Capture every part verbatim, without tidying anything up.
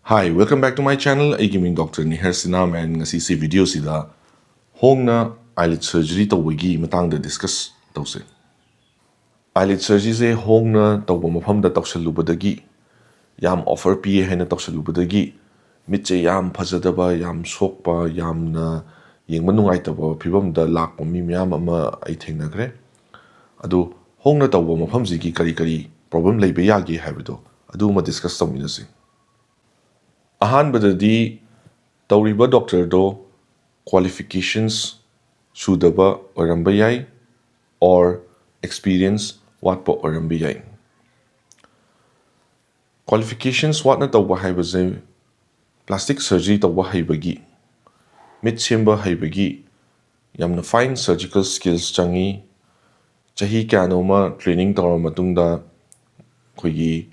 Hi, welcome back to my channel. ꯑꯩꯒꯤ ꯃꯤꯡ Doctor ꯅꯤꯍꯔ ꯁꯤꯅꯥꯝ, and ꯉꯁꯤꯁꯤ video ꯁꯤꯗ ꯍꯣꯡꯅ eyelid surgery ꯇꯧꯕꯒꯤ ꯃꯇꯥꯡꯗ discuss ꯇꯧꯁꯦ꯫ Eyelid surgery ꯁꯦ ꯍꯣꯡꯅ ꯇꯧꯕ ꯃꯐꯝꯗ ꯇꯧꯁꯜꯂꯨꯕꯗꯒꯤ, ꯌꯥꯝ offer ꯄꯤꯌꯦ ꯍꯥꯏꯅ ꯇꯧꯁꯜꯂꯨꯕꯗꯒꯤ, ꯃꯤꯠꯁꯦ ꯌꯥꯝ ꯐꯖꯗꯕ, ꯌꯥꯝ ꯁꯣꯛꯄ, ꯌꯥꯝꯅ ꯌꯦꯡꯕ ꯅꯨꯡꯉꯥꯏꯇꯕ ꯐꯤꯕꯝꯗ ꯂꯥꯛꯄ ꯃꯤ ꯃꯌꯥꯝ ꯑꯃ ꯑꯩ ꯊꯦꯡꯅꯈ꯭ꯔꯦ꯫ ꯑꯗꯨ ꯍꯣꯡꯅ ꯇꯧꯕ ꯃꯐꯝꯁꯤꯒꯤ ꯀꯔꯤ ꯀꯔꯤ problem ꯂꯩꯕ ꯌꯥꯒꯦ ꯍꯥꯏꯕꯗꯣ ꯑꯗꯨ ꯑꯃ discuss ꯇꯧꯃꯤꯟꯅꯁꯤ꯫ ꯑꯍꯥꯟꯕꯗꯗꯤ ꯇꯧꯔꯤꯕ doctor ꯗꯣ qualifications ꯁꯨꯗꯕ ꯑꯣꯏꯔꯝꯕ ꯌꯥꯏ, or experience ꯋꯥꯠꯄ ꯑꯣꯏꯔꯝꯕ ꯌꯥꯏ꯫ Qualifications ꯋꯥꯠꯅ ꯇꯧꯕ ꯍꯥꯏꯕꯁꯦ plastic surgery ꯇꯧꯕ ꯍꯩꯕꯒꯤ, ꯃꯤꯠ ꯁꯦꯝꯕ ꯍꯩꯕꯒꯤ ꯌꯥꯝꯅ fine surgical skills ꯆꯪꯉꯤ꯫ ꯆꯍꯤ ꯀꯌꯥꯅꯣꯃ training ꯇꯧꯔꯕ ꯃꯇꯨꯡꯗ ꯑꯩꯈꯣꯏꯒꯤ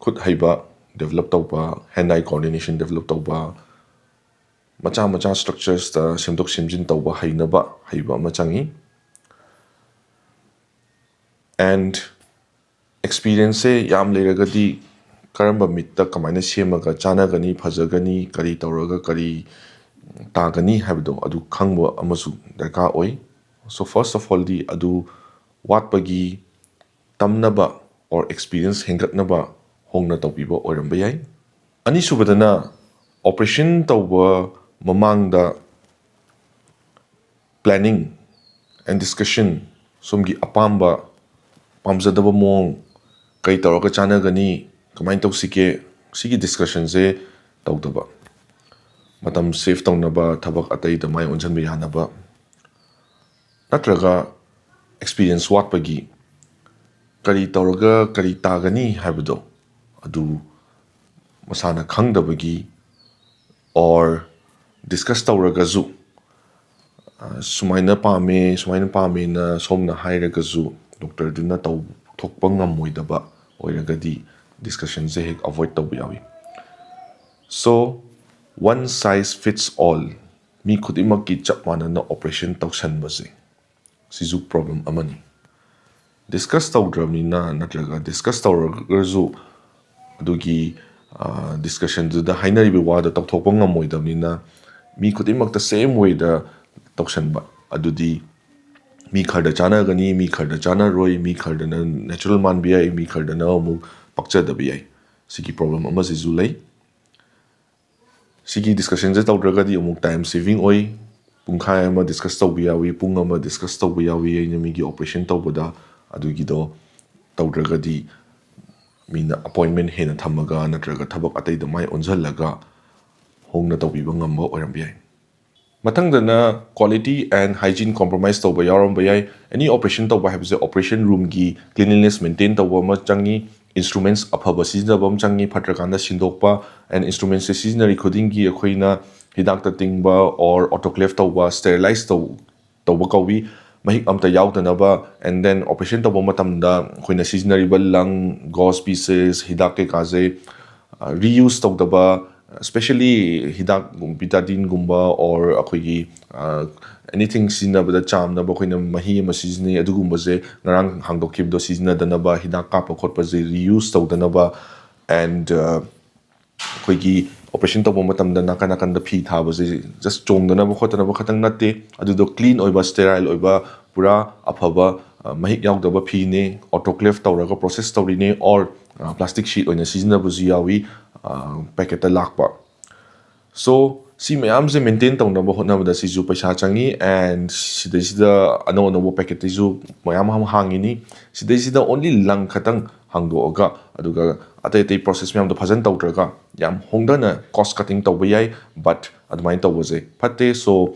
ꯈꯨꯠ ꯍꯩꯕ develop ꯇꯧꯕ, hand eye coordination develop ꯇꯧꯕ, ꯃꯆꯥ ꯃꯆꯥ structures ꯇ ꯁꯦꯝꯗꯣꯛ ꯁꯦꯝꯖꯤꯟ ꯇꯧꯕ ꯍꯩꯅꯕ ꯍꯩꯕ ꯑꯃ ꯆꯪꯉꯤ꯫ And experience ꯁꯦ ꯌꯥꯝ ꯂꯩꯔꯒꯗꯤ ꯀꯔꯝꯕ ꯃꯤꯠꯇ ꯀꯃꯥꯏꯅ ꯁꯦꯝꯃꯒ ꯆꯥꯟꯅꯒꯅꯤ, ꯐꯖꯒꯅꯤ, ꯀꯔꯤ ꯇꯧꯔꯒ ꯀꯔꯤ ꯇꯥꯒꯅꯤ ꯍꯥꯏꯕꯗꯣ ꯑꯗꯨ ꯈꯪꯕ ꯑꯃꯁꯨ ꯗꯔꯀꯥꯔ ꯑꯣꯏ꯫ So first of all ꯗꯤ ꯑꯗꯨ ꯋꯥꯠꯄꯒꯤ ꯇꯝꯅꯕ or experience ꯍꯦꯟꯒꯠꯅꯕ ꯍꯣꯡꯅ ꯇꯧꯕꯤꯕ ꯑꯣꯏꯔꯝꯕ ꯌꯥꯏ꯫ ꯑꯅꯤꯁꯨꯕꯗꯅ operation ꯇꯧꯕ ꯃꯃꯥꯡꯗ planning and discussion, ꯁꯣꯝꯒꯤ ꯑꯄꯥꯝꯕ, ꯄꯥꯝꯖꯗꯕ ꯃꯑꯣꯡ, ꯀꯩ ꯇꯧꯔꯒ ꯆꯥꯟꯅꯒꯅꯤ, ꯀꯃꯥꯏꯅ ꯇꯧꯁꯤꯒꯦ, ꯁꯤꯒꯤ discussion ꯁꯦ ꯇꯧꯗꯕ, ꯃꯇꯝ save ꯇꯧꯅꯕ, ꯊꯕꯛ ꯑꯇꯩꯗ ꯃꯥꯏ ꯑꯣꯟꯁꯤꯟꯕ ꯌꯥꯅꯕ, ꯅꯠꯇ꯭ꯔꯒ experience ꯋꯥꯠꯄꯒꯤ ꯀꯔꯤ ꯇꯧꯔꯒ ꯀꯔꯤ ꯇꯥꯒꯅꯤ ꯍꯥꯏꯕꯗꯣ ꯑꯗꯨ ꯃꯁꯥꯅ ꯈꯪꯗꯕꯒꯤ, or discuss ꯇꯧꯔꯒꯁꯨ, ꯑ, ꯁꯨꯃꯥꯏꯅ ꯄꯥꯝꯃꯦ, ꯁꯨꯃꯥꯏꯅ ꯄꯥꯝꯃꯦꯅ ꯁꯣꯝꯅ ꯍꯥꯏꯔꯒꯁꯨ doctor ꯗꯨꯅ ꯇꯧꯊꯣꯛꯄ ꯉꯝꯃꯣꯏꯗꯕ ꯑꯣꯏꯔꯒꯗꯤ discussion ꯁꯦ ꯍꯦꯛ avoid ꯇꯧꯕ ꯌꯥꯎꯏ꯫ So, one size fits all, ꯃꯤ ꯈꯨꯗꯤꯡꯃꯛꯀꯤ ꯆꯞ ꯃꯥꯟꯅꯅ operation ꯇꯧꯁꯟꯕꯁꯦ, ꯁꯤꯁꯨ problem ꯑꯃꯅꯤ꯫ Discuss ꯇꯧꯗ꯭ꯔꯕꯅꯤꯅ, ꯅꯠꯇ꯭ꯔꯒ discuss ꯇꯧꯔꯒꯁꯨ ꯑꯗꯨꯒꯤ, ꯗꯤꯁꯀꯁꯟꯗꯨꯗ ꯍꯥꯏꯅꯔꯤꯕ ꯋꯥꯗꯣ ꯇꯧꯊꯣꯛꯄ ꯉꯝꯃꯣꯏꯗꯕꯅꯤꯅ, ꯃꯤ ꯈꯨꯗꯤꯡꯃꯛꯇ ꯁꯦꯝ ꯋꯦꯗ ꯇꯧꯁꯟꯕ ꯑꯗꯨꯗꯤ ꯃꯤ ꯈꯔꯗ ꯆꯥꯟꯅꯒꯅꯤ, ꯃꯤ ꯈꯔꯗ ꯆꯥꯟꯅꯔꯣꯏ, ꯃꯤ ꯈꯔꯗꯅ ꯅꯦꯆꯔꯦꯜ ꯃꯥꯟꯕ ꯌꯥꯏ, ꯃꯤ ꯈꯔꯗꯅ ꯑꯃꯨꯛ ꯄꯛꯆꯗꯕ ꯌꯥꯏ꯫ ꯁꯤꯒꯤ ꯄ꯭ꯔꯣꯕ꯭ꯂꯦꯝ ꯑꯃꯁꯤꯁꯨ ꯂꯩ꯫ ꯁꯤꯒꯤ ꯗꯤꯁꯀꯁꯟꯁꯦ ꯇꯧꯗ꯭ꯔꯒꯗꯤ ꯑꯃꯨꯛ ꯇꯥꯏꯝ ꯁꯦꯚꯤꯡ ꯑꯣꯏ꯫ ꯄꯨꯡꯈꯥꯏ ꯑꯃ ꯗꯤꯁꯀꯁ ꯇꯧꯕ ꯌꯥꯎꯏ, ꯄꯨꯡ ꯑꯃ ꯗꯤꯁꯀꯁ ꯇꯧꯕ ꯌꯥꯎꯏ꯫ ꯑꯩꯅ ꯃꯤꯒꯤ ꯑꯣꯄꯔꯦꯁꯟ ꯇꯧꯕꯗ ꯑꯗꯨꯒꯤꯗꯣ ꯇꯧꯗ꯭ꯔꯒꯗꯤ ꯃꯤꯅ ꯑꯄꯣꯏꯟꯃꯦꯟ ꯍꯦꯟꯅ ꯊꯝꯃꯒ ꯅꯠꯇ꯭ꯔꯒ ꯊꯕꯛ ꯑꯇꯩꯗ ꯃꯥꯏ ꯑꯣꯟꯁꯤꯜꯂꯒ ꯍꯣꯡꯅ ꯇꯧꯕꯤꯕ ꯉꯝꯕ ꯑꯣꯏꯔꯝꯕ ꯌꯥꯏ꯫ ꯃꯊꯪꯗꯅ quality and hygiene compromise ꯇꯧꯕ ꯌꯥꯎꯔꯝꯕ ꯌꯥꯏ꯫ ꯑꯦꯅꯤ ꯑꯣꯄꯔꯦꯁꯟ ꯇꯧꯕ ꯍꯥꯏꯕꯁꯦ ꯑꯣꯄꯔꯦꯁꯟ ꯔꯨꯝꯒꯤ ꯀ꯭ꯂꯤꯟꯂꯤꯅꯦꯁ ꯃꯦꯟꯇꯦꯟ ꯇꯧꯕ ꯑꯃ ꯆꯪꯉꯤ, ꯏꯟꯁꯇ꯭ꯔꯨꯃꯦꯟꯁ ꯑꯐꯕ ꯁꯤꯖꯤꯟꯅꯕ ꯑꯃ ꯆꯪꯉꯤ, ꯐꯠꯇ꯭ꯔꯀꯥꯟꯗ ꯁꯤꯟꯗꯣꯛꯄ꯫ ꯑꯦꯟ ꯏꯟꯁꯇ꯭ꯔꯨꯃꯦꯟꯁꯁꯦ ꯁꯤꯖꯤꯟꯅꯔꯤ ꯈꯨꯗꯤꯡꯒꯤ ꯑꯩꯈꯣꯏꯅ ꯍꯤꯗꯥꯛꯇ ꯇꯤꯡꯕ ꯑꯣꯔ ꯑꯣꯇꯣꯀ꯭ꯂꯦꯞ ꯇꯧꯕ, ꯁ꯭ꯇꯦꯔꯤꯂꯥꯏꯁ ꯇꯧ ꯇꯧꯕ ꯀꯧꯏ꯫ ꯃꯍꯤꯛ ꯑꯝꯇ ꯌꯥꯎꯗꯅꯕ꯫ ꯑꯦꯟ ꯗꯦꯟ ꯑꯣꯄꯔꯦꯁꯟ ꯇꯧꯕ ꯃꯇꯝꯗ ꯑꯩꯈꯣꯏꯅ ꯁꯤꯖꯤꯟꯅꯔꯤꯕ ꯂꯪ, ꯒꯣꯁ ꯄꯤꯁꯦꯁ, ꯍꯤꯗꯥꯛ ꯀꯩꯀꯥꯁꯦ ꯔꯤꯌꯨꯁ ꯇꯧꯗꯕ, ꯁ꯭ꯄꯦꯁꯦꯜꯂꯤ ꯍꯤꯗꯥꯛ ꯕꯤꯇꯥꯗꯤꯟꯒꯨꯝꯕ ꯑꯣꯔ ꯑꯩꯈꯣꯏꯒꯤ ꯑꯦꯅꯤꯊꯤꯡ ꯁꯤꯖꯤꯟꯅꯕꯗ ꯆꯥꯝꯅꯕ ꯑꯩꯈꯣꯏꯅ ꯃꯍꯤ ꯑꯃ ꯁꯤꯖꯤꯟꯅꯩ, ꯑꯗꯨꯒꯨꯝꯕꯁꯦ ꯉꯔꯥꯡ ꯍꯥꯡꯗꯣꯛꯈꯤꯕꯗꯣ ꯁꯤꯖꯤꯟꯅꯗꯅꯕ, ꯍꯤꯗꯥꯛ ꯀꯥꯞꯄ ꯈꯣꯠꯄꯁꯦ ꯔꯤꯌꯨꯁ ꯇꯧꯗꯅꯕ꯫ ꯑꯦꯟ ꯑꯩꯈꯣꯏꯒꯤ ꯑꯣꯄꯔꯦꯁꯟ ꯇꯧꯕ ꯃꯇꯝꯗ ꯅꯥꯀꯟ ꯅꯥꯀꯟꯗ ꯐꯤ ꯊꯥꯕꯁꯦ ꯖꯁ ꯆꯣꯡꯗꯅꯕ ꯈꯣꯠꯇꯅꯕ ꯈꯛꯇꯪ ꯅꯠꯇꯦ, ꯑꯗꯨꯗꯣ ꯀ꯭ꯂꯤꯟ ꯑꯣꯏꯕ, ꯁ꯭ꯇꯦꯔꯥꯏꯜ ꯑꯣꯏꯕ, ꯄꯨꯔꯥ ꯑꯐꯕ, ꯑ, ꯃꯍꯤꯛ ꯌꯥꯎꯗꯕ ꯐꯤꯅꯦ, ꯑꯣꯇꯣꯀ꯭ꯂꯦꯞ ꯇꯧꯔꯒ ꯄ꯭ꯔꯣꯁꯦꯁ ꯇꯧꯔꯤꯅꯦ, ꯑꯣꯔ ꯄ꯭ꯂꯥꯁꯇꯤꯛ ꯁꯤꯠ ꯑꯣꯏꯅ ꯁꯤꯖꯤꯟꯅꯕꯁꯨ ꯌꯥꯎꯏ, ꯄꯦꯀꯦꯠꯇ ꯂꯥꯛꯄ꯫ ꯁꯣ ꯁꯤ ꯃꯌꯥꯝꯁꯦ ꯃꯦꯟꯇꯦꯟ ꯇꯧꯅꯕ ꯍꯣꯠꯅꯕꯗ ꯁꯤꯁꯨ ꯄꯩꯁꯥ ꯆꯪꯉꯤ꯫ ꯑꯦꯟ ꯁꯤꯗꯩꯁꯤꯗ ꯑꯅꯧ ꯑꯅꯧꯕ ꯄꯦꯀꯦꯠꯇꯩꯁꯨ ꯃꯌꯥꯝ ꯑꯃ ꯍꯥꯡꯉꯤꯅꯤ꯫ ꯁꯤꯗꯩꯁꯤꯗ ꯑꯣꯟꯂꯤ ꯂꯪ ꯈꯛꯇꯪ ꯍꯥꯡꯗꯣꯛꯑꯒ, ꯑꯗꯨꯒ ꯑꯇꯩ ꯑꯇꯩ ꯄ꯭ꯔꯣꯁꯦꯁ ꯃꯌꯥꯝꯗꯣ ꯐꯖꯅ ꯇꯧꯗ꯭ꯔꯒ ꯌꯥꯝ ꯍꯣꯡꯗꯅ ꯀꯣꯁ ꯀꯠꯇꯤꯡ ꯇꯧꯕ ꯌꯥꯏ꯫ ꯕꯠ ꯑꯗꯨꯃꯥꯏꯅ ꯇꯧꯕꯁꯦ ꯐꯠꯇꯦ꯫ ꯁꯣ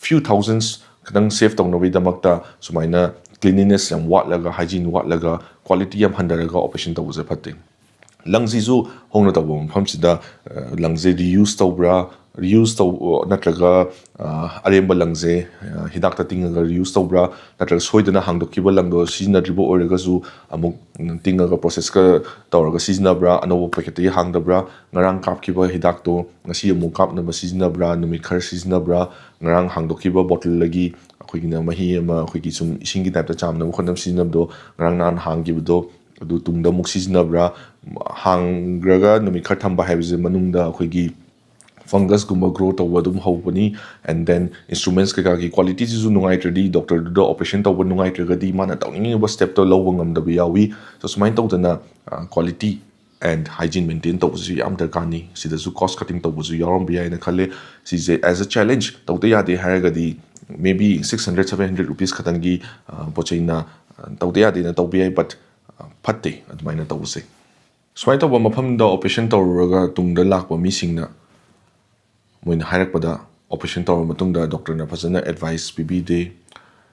ꯐ꯭ꯌꯨ ꯊꯥꯎꯖꯟꯁ ꯈꯛꯇꯪ ꯁꯦꯞ ꯇꯧꯅꯕꯒꯤꯗꯃꯛꯇ ꯁꯨꯃꯥꯏꯅ ꯀ꯭ꯂꯤꯟꯂꯤꯅꯦꯁ ꯌꯥꯝ ꯋꯥꯠꯂꯒ, ꯍꯥꯏꯖꯤꯟ ꯋꯥꯠꯂꯒ, ꯀ꯭ꯋꯥꯂꯤꯇꯤ ꯌꯥꯝ ꯍꯟꯊꯔꯒ ꯑꯣꯄꯔꯦꯁꯟ ꯇꯧꯕꯁꯦ ꯐꯠꯇꯦ꯫ ꯂꯪꯁꯤꯁꯨ ꯍꯣꯡꯅ ꯇꯧꯕ ꯃꯐꯝꯁꯤꯗ, ꯑ, ꯂꯪꯁꯦ ꯔꯤꯌꯨꯁ ꯇꯧꯕ꯭ꯔꯥ, ꯔꯤꯌꯨꯁ ꯇꯧ-, ꯅꯠꯇ꯭ꯔꯒ, ꯑ, ꯑꯔꯦꯝꯕ ꯂꯪꯁꯦ, ꯑ, ꯍꯤꯗꯥꯛꯇ ꯇꯤꯡꯉꯒ ꯔꯤꯌꯨꯁ ꯇꯧꯕ꯭ꯔꯥ, ꯅꯠꯇ꯭ꯔꯒ ꯁꯣꯏꯗꯅ ꯍꯥꯡꯗꯣꯛꯈꯤꯕ ꯂꯪꯗꯣ ꯁꯤꯖꯤꯟꯅꯗ꯭ꯔꯤꯕ ꯑꯣꯏꯔꯒꯁꯨ ꯑꯃꯨꯛ ꯇꯤꯡꯉꯒ ꯄ꯭ꯔꯣꯁꯦꯁꯀ ꯇꯧꯔꯒ ꯁꯤꯖꯤꯟꯅꯕ꯭ꯔꯥ, ꯑꯅꯧꯕ ꯄꯦꯀꯦꯠꯇꯒꯤ ꯍꯥꯡꯗꯕ꯭ꯔꯥ, ꯉꯔꯥꯡ ꯀꯥꯞꯈꯤꯕ ꯍꯤꯗꯥꯛꯇꯣ ꯉꯁꯤ ꯑꯃꯨꯛ ꯀꯥꯞꯅꯕ ꯁꯤꯖꯤꯟꯅꯕ꯭ꯔꯥ, ꯅꯨꯃꯤꯠ ꯈꯔ ꯁꯤꯖꯤꯟꯅꯕ꯭ꯔꯥ, ꯉꯔꯥꯡ ꯍꯥꯡꯗꯣꯛꯈꯤꯕ ꯕꯣꯇꯜꯗꯒꯤ ꯑꯩꯈꯣꯏꯒꯤꯅ ꯃꯍꯤ ꯑꯃ ꯑꯩꯈꯣꯏꯒꯤ ꯁꯨꯝ ꯏꯁꯤꯡꯒꯤ ꯇꯥꯏꯞꯇ ꯆꯥꯝꯅꯕ ꯈꯣꯠꯅꯕ ꯁꯤꯖꯤꯟꯅꯕꯗꯣ ꯉꯔꯥꯡ ꯅꯍꯥꯟ ꯍꯥꯡꯈꯤꯕꯗꯣ ꯑꯗꯨ ꯇꯨꯡꯗ ꯑꯃꯨꯛ ꯁꯤꯖꯤꯟꯅꯕ꯭ꯔꯥ? ꯍꯥꯡꯈ꯭ꯔꯒ ꯅꯨꯃꯤꯠ ꯈꯔ ꯊꯝꯕ ꯍꯥꯏꯕꯁꯦ ꯃꯅꯨꯡꯗ ꯑꯩꯈꯣꯏꯒꯤ ꯐꯪꯒꯁꯀꯨꯝꯕ ꯒ꯭ꯔꯣ ꯇꯧꯕ ꯑꯗꯨꯝ ꯍꯧꯕꯅꯤ꯫ ꯑꯦꯟ ꯗꯦꯟ ꯏꯟꯁꯇ꯭ꯔꯨꯃꯦꯟꯁ ꯀꯩꯀꯥꯒꯤ ꯀ꯭ꯋꯥꯂꯤꯇꯤꯁꯤꯁꯨ ꯅꯨꯡꯉꯥꯏꯇ꯭ꯔꯗꯤ, ꯗꯣꯛꯇꯔꯗꯨꯗ ꯑꯣꯄꯔꯦꯁꯟ ꯇꯧꯕ ꯅꯨꯡꯉꯥꯏꯇ꯭ꯔꯒꯗꯤ ꯃꯥꯅ ꯇꯧꯅꯤꯡꯉꯤꯕ ꯁ꯭ꯇꯦꯞꯇꯣ ꯂꯧꯕ ꯉꯝꯗꯕ ꯌꯥꯎꯏ꯫ ꯁꯣ ꯁꯨꯃꯥꯏꯅ ꯇꯧꯗꯅ ꯀ꯭ꯋꯥꯂꯤꯇꯤ ꯑꯦꯟ ꯍꯥꯏꯖꯤꯟ ꯃꯦꯟꯇꯦꯟ ꯇꯧꯕꯁꯨ ꯌꯥꯝ ꯗꯔꯀꯥꯔꯅꯤ꯫ ꯁꯤꯗꯁꯨ ꯀꯣꯁ ꯀꯠꯇꯤꯡ ꯇꯧꯕꯁꯨ ꯌꯥꯎꯔꯝꯕ ꯌꯥꯏꯅ ꯈꯜꯂꯦ꯫ ꯁꯤꯁꯦ ꯑꯦꯁ ꯑ ꯆꯦꯂꯦꯟꯖ, ꯇꯧꯗ ꯌꯥꯗꯦ ꯍꯥꯏꯔꯒꯗꯤ maybe six hundred, seven hundred rupees ꯈꯛꯇꯪꯒꯤ ꯄꯣꯠ ꯆꯩꯅ ꯇꯧꯗ ꯌꯥꯗꯦꯅ ꯇꯧꯕ ꯌꯥꯏ, ꯕꯠ ꯐꯠꯇꯦ ꯑꯗꯨꯃꯥꯏꯅ ꯇꯧꯕꯁꯦ꯫ ꯁꯨꯃꯥꯏꯅ ꯇꯧꯕ ꯃꯐꯝꯗ ꯑꯣꯄꯔꯦꯁꯟ ꯇꯧꯔꯨꯔꯒ ꯇꯨꯡꯗ ꯂꯥꯛꯄ ꯃꯤꯁꯤꯡꯅ ꯃꯣꯏꯅ ꯍꯥꯏꯔꯛꯄꯗ, ꯑꯣꯄꯔꯦꯁꯟ ꯇꯧꯔꯕ ꯃꯇꯨꯡꯗ ꯗꯣꯛꯇꯔꯅ ꯐꯖꯅ ꯑꯦꯗꯚꯥꯏꯁ ꯄꯤꯕꯤꯗꯦ꯫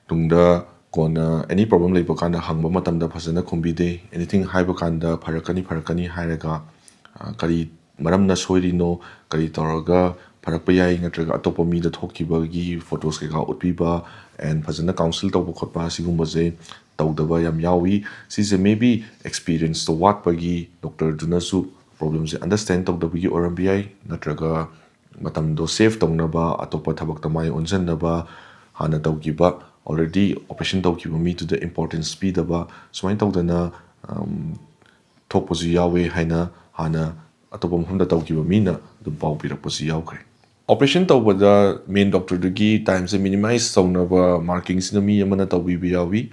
ꯇꯨꯡꯗ ꯀꯣꯟꯅ ꯑꯦꯅꯤ ꯄ꯭ꯔꯣꯕ꯭ꯂꯦꯝ ꯂꯩꯕ ꯀꯥꯟꯗ ꯍꯪꯕ ꯃꯇꯝꯗ ꯐꯖꯅ ꯈꯨꯝꯕꯤꯗꯦ꯫ ꯑꯦꯅꯤꯊꯤꯡ ꯍꯥꯏꯕ ꯀꯥꯟꯗ ꯐꯔꯛꯀꯅꯤ, ꯐꯔꯛꯀꯅꯤ ꯍꯥꯏꯔꯒ, ꯑ, ꯀꯔꯤ ꯃꯔꯝꯅ ꯁꯣꯏꯔꯤꯅꯣ, ꯀꯔꯤ ꯇꯧꯔꯒ ꯐꯔꯛꯄ ꯌꯥꯏ, ꯅꯠꯇ꯭ꯔꯒ ꯑꯇꯣꯞꯄ ꯃꯤꯗ ꯊꯣꯛꯈꯤꯕꯒꯤ ꯐꯣꯇꯣꯁ ꯀꯩꯀꯥ ꯎꯠꯄꯤꯕ, ꯑꯦꯟ ꯐꯖꯅ ꯀꯥꯎꯟꯁꯤꯜ ꯇꯧꯕ ꯈꯣꯠꯄ, ꯑꯁꯤꯒꯨꯝꯕꯁꯦ ꯇꯧꯗꯕ ꯌꯥꯝ ꯌꯥꯎꯏ꯫ ꯁꯤꯁꯦ maybe ꯑꯦꯛꯁꯄꯤꯔꯤꯌꯦꯟꯁꯇꯣ ꯋꯥꯠꯄꯒꯤ ꯗꯣꯛꯇꯔꯗꯨꯅꯁꯨ ꯄ꯭ꯔꯣꯕ꯭ꯂꯦꯝꯁꯦ ꯑꯟꯗꯔꯁ꯭ꯇꯦꯟ ꯇꯧꯗꯕꯒꯤ ꯑꯣꯏꯔꯝꯕ ꯌꯥꯏ, ꯅꯠꯇ꯭ꯔꯒ ꯃꯇꯝꯗꯣ ꯁꯦꯐ ꯇꯧꯅꯕ, ꯑꯇꯣꯞꯄ ꯊꯕꯛꯇ ꯃꯥꯏ ꯑꯣꯟꯁꯤꯟꯅꯕ, ꯍꯥꯟꯅ ꯇꯧꯈꯤꯕ, ꯑꯣꯜꯔꯦꯗꯤ ꯑꯣꯄꯔꯦꯁꯟ ꯇꯧꯈꯤꯕ ꯃꯤꯗꯨꯗ ꯏꯝꯄꯣꯔꯇꯦꯟꯁ ꯄꯤꯗꯕ, ꯁꯨꯃꯥꯏꯅ ꯇꯧꯗꯅ, ꯑꯝ, ꯊꯣꯛꯄꯁꯨ ꯌꯥꯎꯋꯦ ꯍꯥꯏꯅ ꯍꯥꯟꯅ ꯑꯇꯣꯞꯄ ꯃꯐꯝꯗ ꯇꯧꯈꯤꯕ ꯃꯤꯅ ꯑꯗꯨꯝ ꯄꯥꯎ ꯄꯤꯔꯛꯄꯁꯨ ꯌꯥꯎꯈ꯭ꯔꯦ꯫ ꯑꯣꯄꯔꯦꯁꯟ ꯇꯧꯕꯗ ꯃꯦꯟ ꯗꯣꯛꯇꯔꯗꯨꯒꯤ ꯇꯥꯏꯝꯁꯦ ꯃꯤꯅꯤꯃꯥꯏꯁ ꯇꯧꯅꯕ ꯃꯥꯔꯀꯤꯡꯁꯤꯅ ꯃꯤ ꯑꯃꯅ ꯇꯧꯕꯤꯕ ꯌꯥꯎꯏ꯫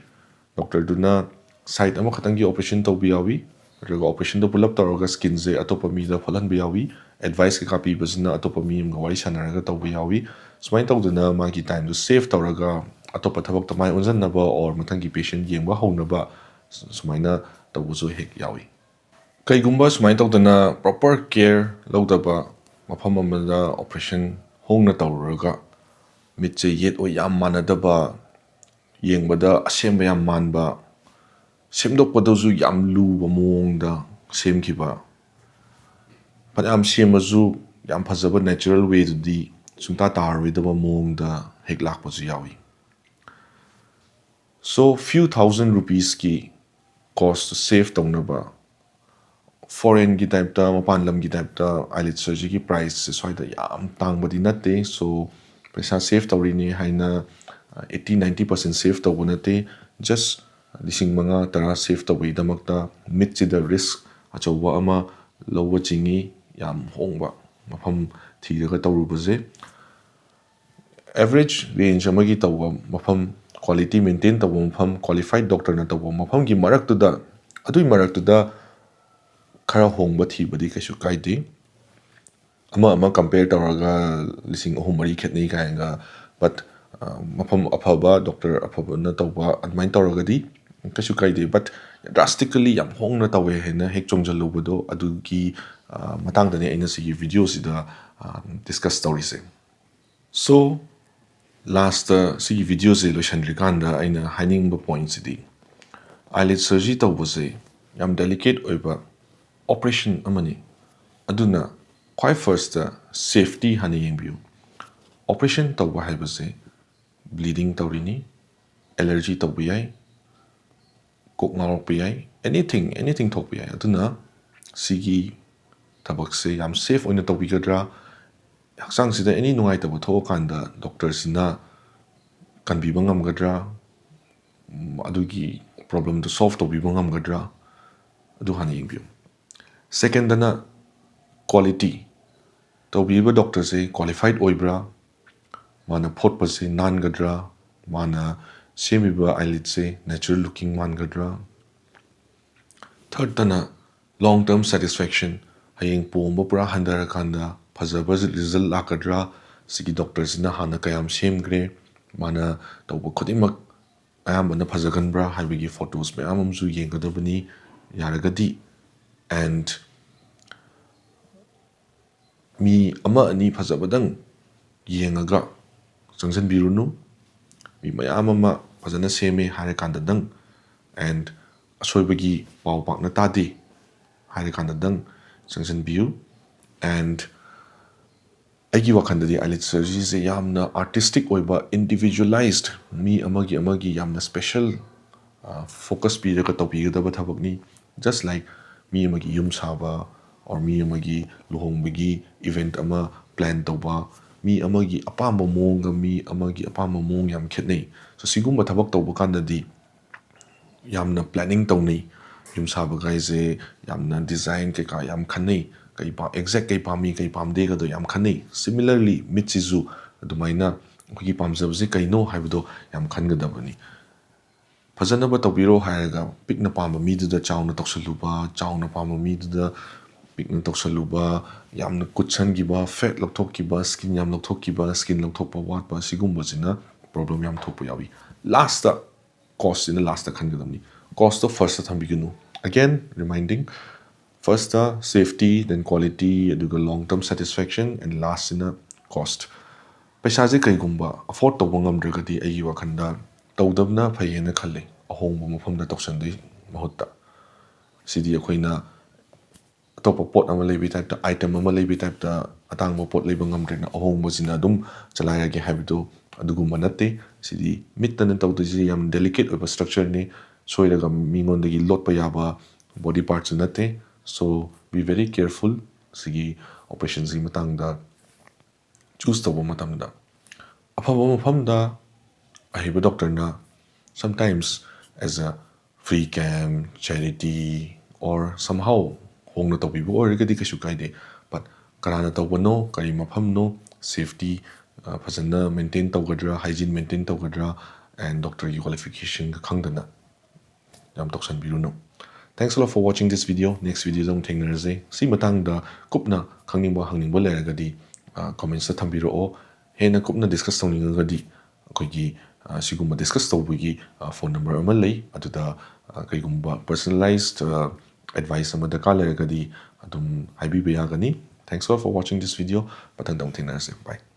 ꯗꯣꯛꯇꯔꯗꯨꯅ ꯁꯥꯏꯠ ꯑꯃꯈꯛꯇꯪꯒꯤ ꯑꯣꯄꯔꯦꯁꯟ ꯇꯧꯕ ꯌꯥꯎꯏ, ꯅꯠꯇ꯭ꯔꯒ ꯑꯣꯄꯔꯦꯁꯟꯗꯣ ꯄꯨꯂꯞ ꯇꯧꯔꯒ ꯁ꯭ꯀꯤꯟꯁꯦ ꯑꯇꯣꯞꯄ ꯃꯤꯗ ꯐꯣꯠꯍꯟꯕ ꯌꯥꯎꯏ꯫ ꯑꯦꯗꯚꯥꯏꯁ ꯀꯩꯀꯥ ꯄꯤꯕꯁꯤꯅ ꯑꯇꯣꯞꯄ ꯃꯤ ꯑꯃꯒ ꯋꯥꯔꯤ ꯁꯥꯟꯅꯔꯒ ꯇꯧꯕ ꯌꯥꯎꯏ꯫ ꯁꯨꯃꯥꯏꯅ ꯇꯧꯗꯅ ꯃꯥꯒꯤ ꯇꯥꯏꯝꯗꯣ ꯁꯦꯐ ꯇꯧꯔꯒ ꯑꯇꯣꯞꯄ ꯊꯕꯛꯇ ꯃꯥꯏ ꯑꯣꯟꯁꯤꯟꯅꯕ ꯑꯣꯔ ꯃꯊꯪꯒꯤ ꯄꯦꯁꯦꯟ ꯌꯦꯡꯕ ꯍꯧꯅꯕ ꯁꯨꯃꯥꯏꯅ ꯇꯧꯕꯁꯨ ꯍꯦꯛ ꯌꯥꯎꯏ꯫ ꯀꯩꯒꯨꯝꯕ ꯁꯨꯃꯥꯏꯅ ꯇꯧꯗꯅ ꯄ꯭ꯔꯣꯄꯔ ꯀꯦꯌꯔ ꯂꯧꯗꯕ ꯃꯐꯝ ꯑꯃꯗ ꯑꯣꯄꯔꯦꯁꯟ ꯍꯣꯡꯅ ꯇꯧꯔꯨꯔꯒ ꯃꯤꯠꯁꯦ ꯌꯦꯠ ꯑꯣꯏ ꯌꯥꯝ ꯃꯥꯟꯅꯗꯕ, ꯌꯦꯡꯕꯗ ꯑꯁꯦꯝꯕ ꯌꯥꯝ ꯃꯥꯟꯕ, ꯁꯦꯝꯗꯣꯛꯄꯗꯁꯨ ꯌꯥꯝ ꯂꯨꯕ ꯃꯑꯣꯡꯗ ꯁꯦꯝꯈꯤꯕ, ꯐꯅꯌꯥꯝ ꯁꯦꯝꯃꯁꯨ ꯌꯥꯝ ꯐꯖꯕ ꯅꯦꯆꯔꯦꯜ ꯋꯦꯗꯨꯗꯤ ꯁꯨꯡꯇꯥ ꯇꯥꯔꯔꯣꯏꯗꯕ ꯃꯑꯣꯡꯗ ꯍꯦꯛ ꯂꯥꯛꯄꯁꯨ ꯌꯥꯎꯏ꯫ So few thousand rupeesꯀꯤ ꯀꯣꯁꯇꯨ ꯁꯦꯐ ꯇꯧꯅꯕ, ꯐꯣꯔꯦꯟꯒꯤ ꯇꯥꯏꯞꯇ, ꯃꯄꯥꯟ ꯂꯝꯒꯤ ꯇꯥꯏꯞꯇ eyelid surgeryꯒꯤ ꯄ꯭ꯔꯥꯏꯁꯁꯦ ꯁ꯭ꯋꯥꯏꯗ ꯌꯥꯝ ꯇꯥꯡꯕꯗꯤ ꯅꯠꯇꯦ꯫ So ꯄꯩꯁꯥ ꯁꯦꯐ ꯇꯧꯔꯤꯅꯦ ꯍꯥꯏꯅ eighty ninety percent ꯁꯦꯐ ꯇꯧꯕ ꯅꯠꯇꯦ꯫ Just ꯂꯤꯁꯤꯡ ꯃꯉꯥ ꯇꯔꯥ save ꯇꯧꯕꯒꯤꯗꯃꯛꯇ ꯃꯤꯠꯁꯤꯗ risk ꯑꯆꯧꯕ ꯑꯃ ꯂꯧꯕ ꯆꯤꯡꯏ꯫ ꯌꯥꯝ ꯍꯣꯡꯕ ꯃꯐꯝ ꯊꯤꯔꯒ ꯇꯧꯔꯨꯕꯁꯦ꯫ Average range ꯑꯃꯒꯤ ꯇꯧꯕ ꯃꯐꯝ, quality maintain ꯇꯧꯕ ꯃꯐꯝ, qualified doctorꯅ ꯇꯧꯕ ꯃꯐꯝꯒꯤ ꯃꯔꯛꯇꯨꯗ, ꯑꯗꯨꯒꯤ ꯃꯔꯛꯇꯨꯗ ꯈꯔ ꯍꯣꯡꯕ ꯊꯤꯕꯗꯤ ꯀꯩꯁꯨ ꯀꯥꯏꯗꯦ꯫ ꯑꯃ ꯑꯃ compare ꯇꯧꯔꯒ ꯂꯤꯁꯤꯡ ꯑꯍꯨꯝ ꯃꯔꯤ ꯈꯦꯠꯅꯩ ꯀꯥꯏꯅꯒ, but ꯃꯐꯝ ꯑꯐꯕ, doctor ꯑꯐꯕꯅ ꯇꯧꯕ ꯑꯗꯨꯃꯥꯏꯅ ꯇꯧꯔꯒꯗꯤ ꯀꯩꯁꯨ ꯀꯥꯏꯗꯦ꯫ But drastically ꯌꯥꯝ ꯍꯣꯡꯅ ꯇꯧꯋꯦ ꯍꯥꯏꯅ ꯍꯦꯛ ꯆꯣꯡꯁꯤꯜꯂꯨꯕꯗꯣ, ꯑꯗꯨꯒꯤ ꯃꯇꯥꯡꯗꯅꯦ ꯑꯩꯅ ꯁꯤꯒꯤ videoꯁꯤꯗ discuss ꯇꯧꯔꯤꯁꯦ꯫ So, lastꯇ ꯁꯤꯒꯤ videoꯁꯦ ꯂꯣꯏꯁꯤꯟꯗ꯭ꯔꯤꯀꯥꯟꯗ ꯑꯩꯅ ꯍꯥꯏꯅꯤꯡꯕ pointꯁꯤꯗꯤ, eyelid surgery ꯇꯧꯕꯁꯦ ꯌꯥꯝ delicate ꯑꯣꯏꯕ operation ꯑꯃꯅꯤ꯫ ꯑꯗꯨꯅ ꯈ꯭ꯋꯥꯏ firstꯇ safety ꯍꯥꯟꯅ ꯌꯦꯡꯕꯤꯌꯨ꯫ Operation ꯇꯧꯕ ꯍꯥꯏꯕꯁꯦ bleeding ꯇꯧꯔꯤꯅꯤ, allergy ꯇꯧꯕ ꯌꯥꯏ, ꯀꯣꯛ ꯉꯥꯎꯔꯛꯄ ꯌꯥꯏ, anything, anything ꯊꯣꯛꯄ ꯌꯥꯏ꯫ ꯑꯗꯨꯅ ꯁꯤꯒꯤ ꯊꯕꯛꯁꯦ ꯌꯥꯝ safe ꯑꯣꯏꯅ ꯇꯧꯕꯤꯒꯗ꯭ꯔꯥ? ꯍꯛꯆꯥꯡꯁꯤꯗ any ꯅꯨꯡꯉꯥꯏꯇꯕ ꯊꯣꯛꯑꯀꯥꯟꯗ doctorꯁꯤꯅ ꯀꯟꯕꯤꯕ ꯉꯝꯒꯗ꯭ꯔꯥ? ꯎꯝ, ꯑꯗꯨꯒꯤ problemꯗꯨ solve ꯇꯧꯕꯤꯕ ꯉꯝꯒꯗ꯭ꯔꯥ? ꯑꯗꯨ ꯍꯥꯟꯅ ꯌꯦꯡꯕꯤꯌꯨ꯫ Secondꯇꯅ quality꯫ ꯇꯧꯕꯤꯔꯤꯕ doctorꯁꯦ qualified ꯑꯣꯏꯕ꯭ꯔꯥ? ꯃꯥꯅ ꯐꯣꯠꯄꯁꯦ ꯅꯥꯟꯒꯗ꯭ꯔꯥ? ꯃꯥꯅ ꯁꯦꯝꯃꯤꯕ eyelidꯁꯦ natural looking ꯃꯥꯟꯒꯗ꯭ꯔꯥ? Thirdꯇꯅ long term satisfaction꯫ ꯍꯌꯦꯡ ꯄꯣꯝꯕ ꯄꯨꯔꯥ ꯍꯟꯊꯔꯀꯥꯟꯗ ꯐꯖꯕ result ꯂꯥꯛꯀꯗ꯭ꯔꯥ? ꯁꯤꯒꯤ doctorꯁꯤꯅ ꯍꯥꯟꯅ ꯀꯌꯥꯝ ꯁꯦꯝꯈ꯭ꯔꯦ? ꯃꯥꯅ ꯇꯧꯕ ꯈꯨꯗꯤꯡꯃꯛ ꯑꯌꯥꯝꯕꯅ ꯐꯖꯒꯟꯕ꯭ꯔꯥ ꯍꯥꯏꯕꯒꯤ photos ꯃꯌꯥꯝ ꯑꯃꯁꯨ ꯌꯦꯡꯒꯗꯕꯅꯤ, ꯌꯥꯔꯒꯗꯤ꯫ And ꯃꯤ ꯑꯃ ꯑꯅꯤ ꯐꯖꯕꯗꯪ ꯌꯦꯡꯉꯒ ꯆꯪꯁꯤꯟꯕꯤꯔꯨꯅꯨ꯫ ꯃꯤ ꯃꯌꯥꯝ ꯑꯃ ꯐꯖꯅ ꯁꯦꯝꯃꯦ ꯍꯥꯏꯔꯀꯥꯟꯗꯗꯪ, and ꯑꯁꯣꯏꯕꯒꯤ ꯄꯥꯎ ꯄꯥꯛꯅ ꯇꯥꯗꯦ ꯍꯥꯏꯔꯀꯥꯟꯗꯗꯪ ꯆꯪꯁꯤꯟꯕꯤꯌꯨ꯫ And ꯑꯩꯒꯤ ꯋꯥꯈꯜꯗꯗꯤ eyelid surgeryꯁꯦ ꯌꯥꯝꯅ artistic ꯑꯣꯏꯕ, individualized, ꯃꯤ ꯑꯃꯒꯤ ꯑꯃꯒꯤ ꯌꯥꯝꯅ special focus ꯄꯤꯔꯒ ꯇꯧꯕꯤꯒꯗꯕ ꯊꯕꯛꯅꯤ꯫ Just like ꯃꯤ ꯑꯃꯒꯤ ꯌꯨꯝ ꯁꯥꯕ, or ꯃꯤ ꯑꯃꯒꯤ ꯂꯨꯍꯣꯡꯕꯒꯤ event ꯑꯃ plan ꯇꯧꯕ, ꯃꯤ ꯑꯃꯒꯤ ꯑꯄꯥꯝꯕ ꯃꯑꯣꯡꯒ ꯃꯤ ꯑꯃꯒꯤ ꯑꯄꯥꯝꯕ ꯃꯑꯣꯡ ꯌꯥꯝ ꯈꯦꯠꯅꯩ꯫ So ꯁꯤꯒꯨꯝꯕ ꯊꯕꯛ ꯇꯧꯕ ꯀꯥꯟꯗꯗꯤ ꯌꯥꯝꯅ planning ꯇꯧꯅꯩ꯫ ꯌꯨꯝ ꯁꯥꯕꯒꯥꯏꯁꯦ ꯌꯥꯝꯅ design ꯀꯩꯀꯥ ꯌꯥꯝ ꯈꯟꯅꯩ꯫ ꯀꯩ ꯄꯥꯝ-, exact ꯀꯩ ꯄꯥꯝꯃꯤ, ꯀꯩ ꯄꯥꯝꯗꯦꯒꯗꯣ ꯌꯥꯝ ꯈꯟꯅꯩ꯫ Similarly, ꯃꯤꯠꯁꯤꯁꯨ ꯑꯗꯨꯃꯥꯏꯅ ꯑꯩꯈꯣꯏꯒꯤ ꯄꯥꯝꯖꯕꯁꯦ ꯀꯩꯅꯣ ꯍꯥꯏꯕꯗꯣ ꯌꯥꯝ ꯈꯟꯒꯗꯕꯅꯤ꯫ ꯐꯖꯅꯕ ꯇꯧꯕꯤꯔꯣ ꯍꯥꯏꯔꯒ ꯄꯤꯛꯅ ꯄꯥꯝꯕ ꯃꯤꯗꯨꯗ ꯆꯥꯎꯅ ꯇꯧꯁꯜꯂꯨꯕ, ꯆꯥꯎꯅ ꯄꯥꯝꯕ ꯃꯤꯗꯨꯗ ꯄꯤꯛꯅ ꯇꯧꯁꯜꯂꯨꯕ, ꯌꯥꯝꯅ ꯀꯨꯠꯁꯟꯈꯤꯕ, fat ꯂꯧꯊꯣꯛꯈꯤꯕ, skin ꯌꯥꯝ ꯂꯧꯊꯣꯛꯈꯤꯕ, skin ꯂꯧꯊꯣꯛꯄ ꯋꯥꯠꯄ, ꯁꯤꯒꯨꯝꯕꯁꯤꯅ problem ꯌꯥꯝ ꯊꯣꯛꯄ ꯌꯥꯎꯏ꯫ Lastꯇ costꯁꯤꯅ lastꯇ ꯈꯟꯒꯗꯕꯅꯤ꯫ Costꯇꯣ firstꯇ ꯊꯝꯕꯤꯒꯅꯨ꯫ Again, reminding, firstꯇ safety, then quality, ꯑꯗꯨꯒ long term satisfaction, and lastꯁꯤꯅ cost꯫ ꯄꯩꯁꯥꯁꯦ ꯀꯩꯒꯨꯝꯕ afford ꯇꯧꯕ ꯉꯝꯗ꯭ꯔꯒꯗꯤ ꯑꯩꯒꯤ ꯋꯥꯈꯜꯗ ꯇꯧꯗꯕꯅ ꯐꯩ ꯍꯥꯏꯅ ꯈꯜꯂꯤ, ꯑꯍꯣꯡꯕ ꯃꯐꯝꯗ ꯇꯧꯁꯟꯗꯣꯏ ꯃꯍꯨꯠꯇ꯫ ꯁꯤꯗꯤ ꯑꯩꯈꯣꯏꯅ ꯑꯇꯣꯞꯄ ꯄꯣꯠ ꯑꯃ ꯂꯩꯕꯒꯤ typeꯇ, item ꯑꯃ ꯂꯩꯕꯒꯤ typeꯇ ꯑꯇꯥꯡꯕ ꯄꯣꯠ ꯂꯩꯕ ꯉꯝꯗ꯭ꯔꯦꯅ ꯑꯍꯣꯡꯕꯁꯤꯅ ꯑꯗꯨꯝ ꯆꯂꯥꯏꯔꯒꯦ ꯍꯥꯏꯕꯗꯨ ꯑꯗꯨꯒꯨꯝꯕ ꯅꯠꯇꯦ꯫ ꯁꯤꯗꯤ ꯃꯤꯠꯇꯅ ꯇꯧꯗꯣꯏꯁꯤ ꯌꯥꯝ delicate ꯑꯣꯏꯕ structureꯅꯤ꯫ ꯁꯣꯏꯔꯒ ꯃꯤꯉꯣꯟꯗꯒꯤ ꯂꯣꯠꯄ ꯌꯥꯕ body partꯁꯨ ꯅꯠꯇꯦ꯫ So, be very careful ꯁꯤꯒꯤ operationꯁꯤꯒꯤ ꯃꯇꯥꯡꯗ choose ꯇꯧꯕ ꯃꯇꯝꯗ꯫ ꯑꯐꯕ ꯃꯐꯝꯗ ꯑꯍꯩꯕ doctorꯅ sometimes as a free camp, charity, or somehow ꯍꯣꯡꯅ ꯇꯧꯕꯤꯕ ꯑꯣꯏꯔꯒꯗꯤ ꯀꯩꯁꯨ ꯀꯥꯏꯗꯦ꯫ But ꯀꯅꯥꯅ ꯇꯧꯕꯅꯣ, ꯀꯔꯤ ꯃꯐꯝꯅꯣ, safety, ꯑ, ꯐꯖꯅ maintain ꯇꯧꯒꯗ꯭ꯔꯥ, hygiene maintain ꯇꯧꯒꯗ꯭ꯔꯥ, and doctorꯒꯤ qualificationꯒ ꯈꯪꯗꯅ ꯌꯥꯝ ꯇꯧꯁꯟꯕꯤꯔꯨꯅꯨ꯫ Thanks a lot for watching this video. Next videoꯗ ꯑꯃꯨꯛ ꯊꯦꯡꯅꯔꯁꯦ꯫ ꯁꯤ ꯃꯇꯥꯡꯗ ꯀꯨꯞꯅ ꯈꯪꯅꯤꯡꯕ, ꯍꯪꯅꯤꯡꯕ ꯂꯩꯔꯒꯗꯤ, ꯑ, commentsꯇ ꯊꯝꯕꯤꯔꯛꯑꯣ꯫ ꯍꯦꯟꯅ ꯀꯨꯞꯅ discuss ꯇꯧꯅꯤꯡꯉꯒꯗꯤ ꯑꯩꯈꯣꯏꯒꯤ, ꯑ, ꯁꯤꯒꯨꯝꯕ discuss ꯇꯧꯕꯒꯤ, ꯑ, phone number ꯑꯃ ꯂꯩ꯫ ꯑꯗꯨꯗ, ꯑ, ꯀꯩꯒꯨꯝꯕ personalized, ꯑ, advice ꯑꯃ ꯗꯔꯀꯥꯔ ꯂꯩꯔꯒꯗꯤ ꯑꯗꯨꯝ ꯍꯥꯏꯕꯤꯕ ꯌꯥꯒꯅꯤ꯫ Thanks a lot for watching this video. ꯃꯊꯪꯗ ꯑꯃꯨꯛ ꯊꯦꯡꯅꯔꯁꯦ꯫ Bye.